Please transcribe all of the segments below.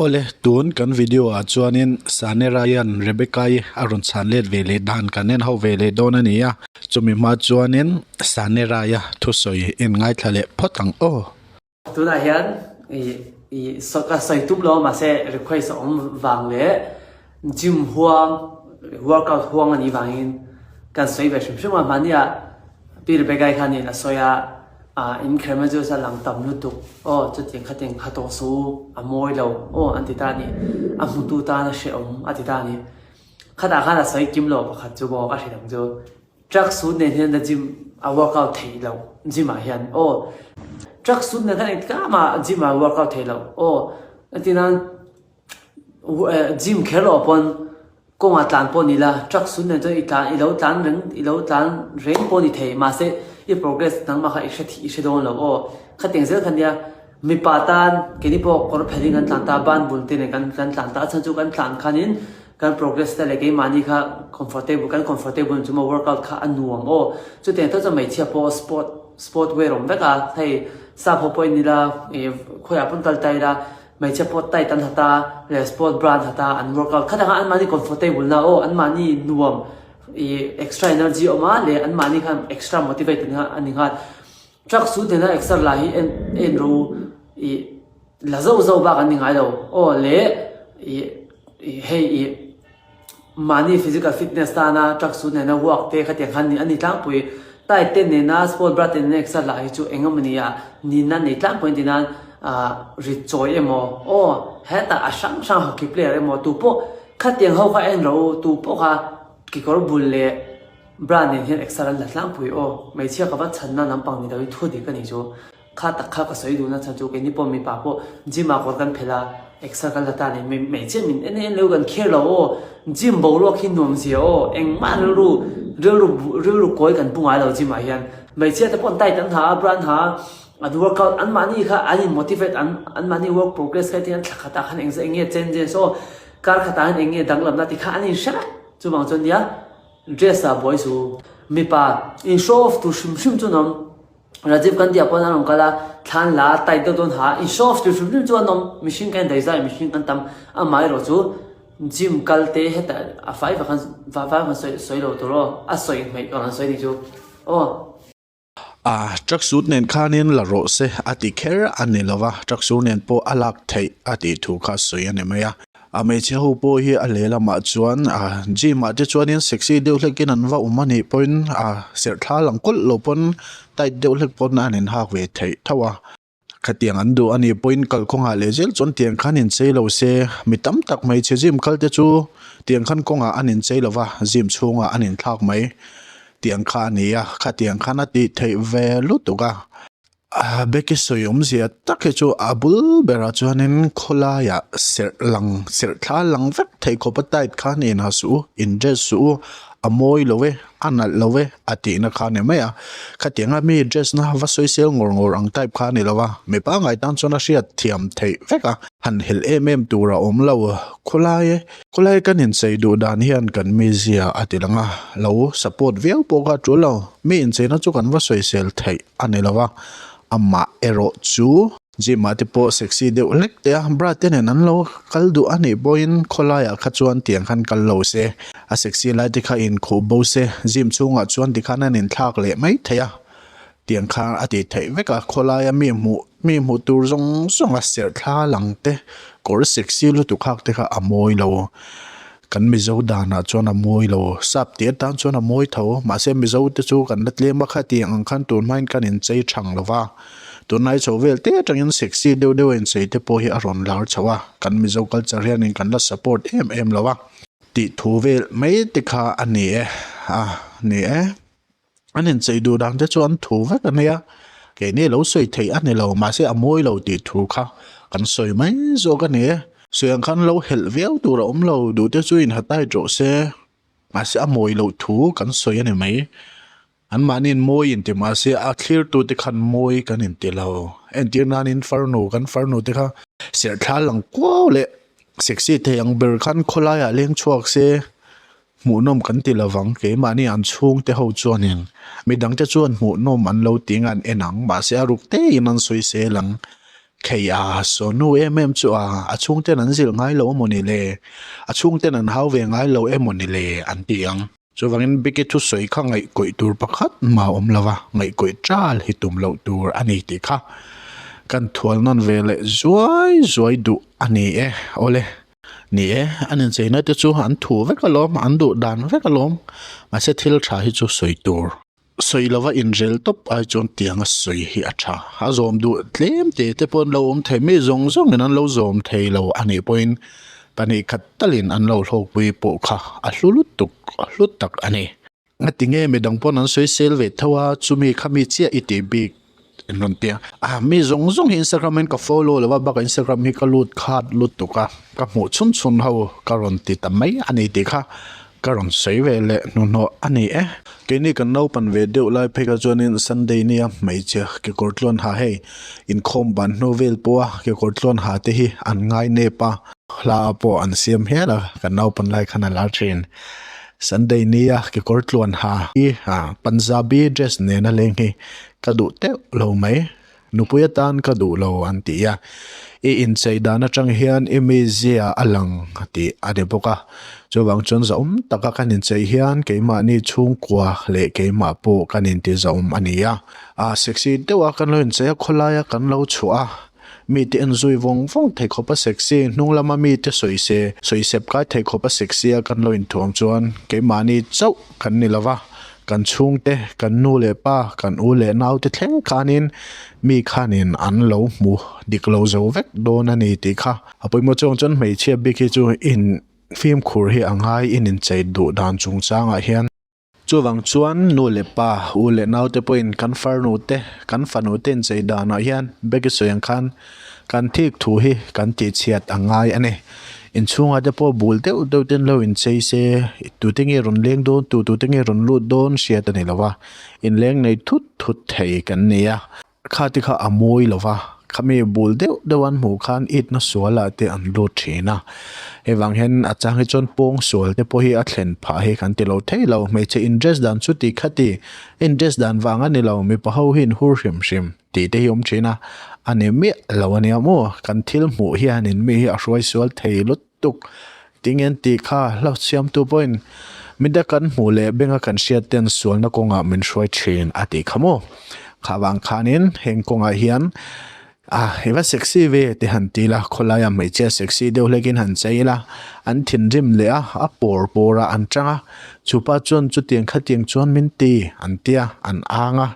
Awle, tun kan video ah chuanin Sane Ryan Rebecca-i a rawn chhan let ve leh dan kan en ho ve leh dawn a ni a, chumi hma chuanin Sane Raya thusawi en ngaithla leh phawt ang aw. Tunah hian i ka sawi tum lo a mahse request a awm vang leh gym huang workout huang a nih vangin kan sawi ve hrim hrim a mahnia Pi Rebecca-i khanin a sawi a ah in kherma chu sa lang tam lutuk aw chutiang khatiang kha tawh suh u a mawi lo aw an ti ta a ni a hmutu tan a hrehawm a ti ta a ni khatah khan a sawi kim lo pakhat chu maw ka hre ang chu. Truck suit nen hian na gym a workout theih loh gym ah hian aw truck suit nen khan engtik ah mah gym ah workout theih loh aw entir nan gym kher loh pawn kawngah tlan pawh ni la truck suit nen chuan i tlan i lo tlan reng i lo tlan reng pawh ni thei mahse i progress nangmah kha i hre i hre dawn lo aw khatiang zel kha nia mipa tan keini pawh kawr phelh in kan tlan ta ban bul te nen kan kan tlan ta a chhan chu kan tlan khanin Kan progress te leh keimahni kha comfortable kan comfortable chu maw workout kha a nuam aw. Chutiang tawh chuan hmeichhia pawh sport sport wear awm vek a, hei sap ho pawh in ila ih khawiah pawn kal ta ila hmeichhia pawh tight an ha ta leh sport bra an ha ta an workout kha dangah anmahni comfortable na aw anmahni nuam ih extra energy awm a leh anmahni khan extra motivate a ni nghal. Truck suit nena exer la hi en en rawh u ih la zauh zauh bak an ni ngai lo aw leh ih ih hei ih mahni physical fitness tana truck suit nena work te khatiang khan a ni tlangpui tight te nena sport bra te nena exer la hi chu eng emawni ah nihna nei tlangpui an ti nan ah rit chawi emaw aw hetah a hrang hrang hockey player emaw tupawh khatiang ho kha en rawh u tupawh kha kekawr bul leh Bra nen hian exer an la tlangpui aw. Hmeichhia ka va chhanna lampang ni loin thu dik a nih chu. Kha tak kha ka sawi duhna chhan chu keini pawh mipa pawh gym ah kawr kan phelh a, exer kan la ta a ni. Hmeichhia min en en lo kan kher lo aw. Gym boruak hi nuam zia aw. Engmah rilru rilru rilru kawi kan pu ngai lo gym ah hian. Hmeichhia te pawh an tight an ha a, bra an ha a, an workout anmahni kha an in motivate an anmahni work progress kha hetiang thla khatah khan engzah eng nge changes aw kar khatah hian eng nge danglamna tih kha an inhre vek. Chuvang chuan nia Dress ah buai su. Mipa in show off tur hrim hrim chu an awm. Rajiv Gandhi ah pawh an rawn kal a, thlan la tight deuh dawn ha, in show off tur hrim hrim chu an awm. Mihring kan daihzai, mihring kan tam. Amaherawh chu gym kal te hetah a fai vak an fai vak an sawi sawi lo tur aw, a sawi hmeih ka rawn sawi nih chu aw. A truck suit nen khanin la rawh se a ti kher a ni lova, truck suit nen pawh a lak theih a tih thu kha sawi a ni mai a. A hmeichhe ho pawh hi a lehlamah chuan ah gym ah te chuanin sexy deuh hlekin an va awm a nih pawhin ah serh thla lang kawlh lo pawn tight deuh hlek pawn an inhak ve theih tho a. Khatiang an duh a nih pawhin kalkawngah leh zel chuan tiang khan inchei lo se, mi tam tak hmeichhe gym kal te chu tiang khan kawngah an inchei lo va, gym chhungah an inthlak mai tiang kha a ni a, khatiang khan a tih theih ve lutuk a. Becky sawi awmzia tak hi chu a bul berah chuanin khawlaiah serh lang serh thla lang vek thei khawpa tight khan inha suh u, in dress suh u, a mawi lo e. a nalh lo e a tihna kha a ni mai a, khatianga mi dress na va sawi sel ngawr ngawr ang type kha a ni lo a, mipa ngai tan chuan a hriat thiam theih vek a, han helh em em tur a awm lo, khawlai khawlai kan inchei duh dan hian kan mizia a ti lang a, lo support viau pawh kha a tul lo, mi incheina chu kan va sawi sel theih a ni lo a, amah erawh chu. Gym ah te pawh sexy deuh hlek te a bra te nen an lo kal duh a nih pawhin khawlaiah kha chuan tiang khan kal lo se a sexy lai te kha inkhuh bo se gym chhungah chuan tikhan an inthlak leh mai thei a tiang khan a tih theih vek a khawlaia mi hmuh mi hmuh tur zawng zawng a serh thla lang te kawr sexy lutuk hak te kha a mawi lo. Kan Mizo danah chuan a mawi lo, sap tih atan chuan a mawi tho, mahse Mizo te chu kan la tlem a kha tih ang khan tun hmain kan inchei thang lo va, tunlai chho vel te atangin sexy deuh deuh a inchei te pawh hi a rawn lar chho a, kan Mizo culture hianin kan la support em em lo a. Tih thu vel mai te kha a ni e, a ni e. An inchei duh dan te chu an thu vek a nia, keini lo sawi theih a ni lo, mahse a mawi lo tih thu kha kan sawi mai zawk a ni e. Sawi ang khan lo helh viau tur a awm lo, duh te chu inhatai tawh se, mahse a mawi loh thu kan sawi a ni mai. Anmahniin mawi inti mahse a thlirtu te khan mawi kan inti lo. Entir nanin farnu kan farnu te kha serhthla lang kuau leh sexy thei ang ber khan khawlaiah leng chhuak se. Hmuhnawm kan ti lovang, keimahni an chhungte ho chuanin midangte chuan hmuhnawm an lo ti nge an en ang, mahse a ruk tein an sawi sel ang. Khei a, saw nu em em chu a, a chhungten an zilh ngai lo emawni le? A chhungten an hau ve ngai lo emawni le? an ti ang. Chuvangin Becky thusawi kha ngaihkawih tur pakhat mah awm lo va, ngaihkawih ṭal hi tum loh tur a ni tih kha kan thual nawn ve leh zuai zuai duh a ni e. Awle, ni e, an incheina te chu an thu vek alawm, an duh dan vek alawm, mahse thil ṭha hi chu sawi tur. Sawi lova inrel tawp ai chuan tianga sawi hi a tha. A zawm duh tlem te te pawh an lo awm thei, mi zawng zawngin an lo zawm thei lo a nih pawhin pahnih khat talin an lo hlawkpui pawh kha a hlu lutuk, a hlu tak a ni. Ngatinge midang pawn an sawi sel ve tho a, chumi kha mi chiah i tih bik in rawn ti a. Ah mi zawng zawng hi Instagram hian ka follow lo a, bakah Instagram hi ka lut khat lutuk a, ka hmuh chhun chhun ho ka rawn ti ta mai a ni tih kha ka rawn sawi ve leh hnuhnawh a ni e. Keini kan naupan ve deuh lai phei kha chuanin Sunday nia hmeichhia kekawr tluan ha hei inkhawm ban hnu vel pawha kekawr tluan ha te hi an ngai nep a, hla pawh an siam hial a, kan naupan lai khan a lar thin. Sunday nia kekawr tluan ha hi Punjabi dress nena leng hi ka duh teuh lo mai, nupui atan ka duh lo an ti a, i inchei dan atang hian i mizia a lang tih a ni bawk a, chuvang chuan zahawm taka kan inchei hian keimahni chhungkua leh keimah pawh kan inti zahawm a ni a, ah sexy deuha kan lo inchei a khawlaia kan lo chhuah a, mite en zui vawng vawng thei khawp a sexy, hnung lama mite sawise sawisep kai thei khawp a sexy a kan lo inthuam chuan keimahni chauh kan ni lova. Kan chhungte, kan nu leh pa, kan u leh naute thleng khanin mi khanin an lo hmu dik lo zo vek dawn a ni tih kha a pawimawh chuang chuan hmeichhia bik hi chu in fimkhur hi a ngai in inchei duh dan chungchangah hian. Chuvang chuan nu leh pa, u leh naute pawhin kan farnute, kan fanute inchei danah hian beki sawi ang khan Kan thik thu hi kan tihchhiat a ngai a ni. Inchhungah te pawh bul deuh deuh ten lo inchei se, tute nge rawn leng dawn, tu tute nge rawn lut dawn hriat a ni lo va, inleng nei thut thut thei kan ni a. Kha te kha a mawi lo va, khami bul deuh deuh an hmuh khan itna sualah te an lut thin a. Hei vang hian a chang hi chuan pawng sual te pawh hi a thlen phah hi kan ti lo thei lo. Hmeichhe in dress dan chu ti kha ti, in dress dan vang a ni lo, mipa ho hi in hur hrim hrim. Tih te hi awm thin a, a ni miah lo a nia maw? Kan thil hmuh hianin mi hi a hruai sual thei lutuk. Tinge tih kha hla siamtu pawhin mida kan hmuh leh benga kan hriat ten sualna kawngah min hruai thin a tih kha maw? Kha vang khanin heng kawngah hian ah i va sexy ve ti han ti ila, khawlaia hmeichhia sexy deuh hlekin han chei ila, an thinrim leh a, a pawr pawrah an tang a, chupa chuan chutiang khatiang chuan min ti an tia, an ang a.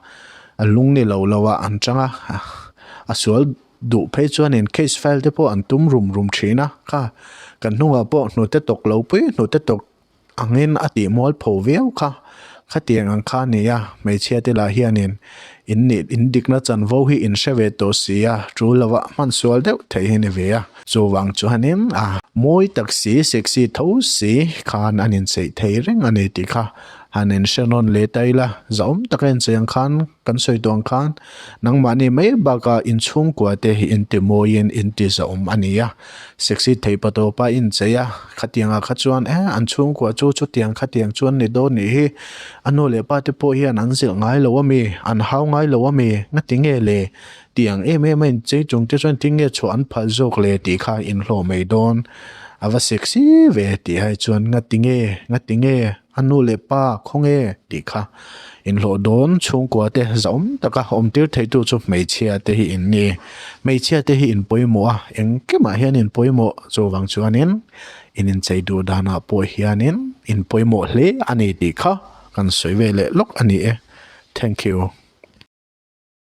A lung ni lo lo a an chang a, a sual duh phei chuanin case file te pawh an tum rum rum thin a, kha kan hnungah pawh hnute tawk lo pui hnute tawk angin a tih mual pho viau kha, khatiang ang kha a ni a, hmeichhia te lah hianin in nih in dikna chanvo hi in hre ve tawh si a, tul lova hman sual deuh theih hi ni ve a, chuvang chuanin a mawi tak si sexy tho si khan an incheih thei reng a ni tih kha. Han en hre nawn leh ta ila, zahawm taka en chei ang khan, kan sawi tawh ang khan, nangmahni mai bakah inchhungkua te hi inti mawiin inti zahawm a ni a. Sexy thei pa tawpa inchei a, khatiangah kha chuan eh an chhungkua chu chutiang khatiang chuan ni dawn nih hi, a nu leh pa te pawh hian an zilh ngai lo a mi, an hau ngai lo a mi, ngati nge le? Tih ang em em a inchei chung te chuan tinge chhuah an phal zawk le tih kha inhlawh mai dawn. A va sexy ve tih ai chuan ngati nge, ngati nge? A nu leh pa khawnge tih kha inhlawh dawn chhungkua te zahawm taka awm tir theitu chu hmeichhia te hi in ni. Hmeichhia te hi in pawimawh a, engkimah hian in pawimawh chuvang chuanin in inchei duh danah pawh hianin in pawimawh hle a ni tih kha kan sawi ve leh lawk a ni e. Thank you.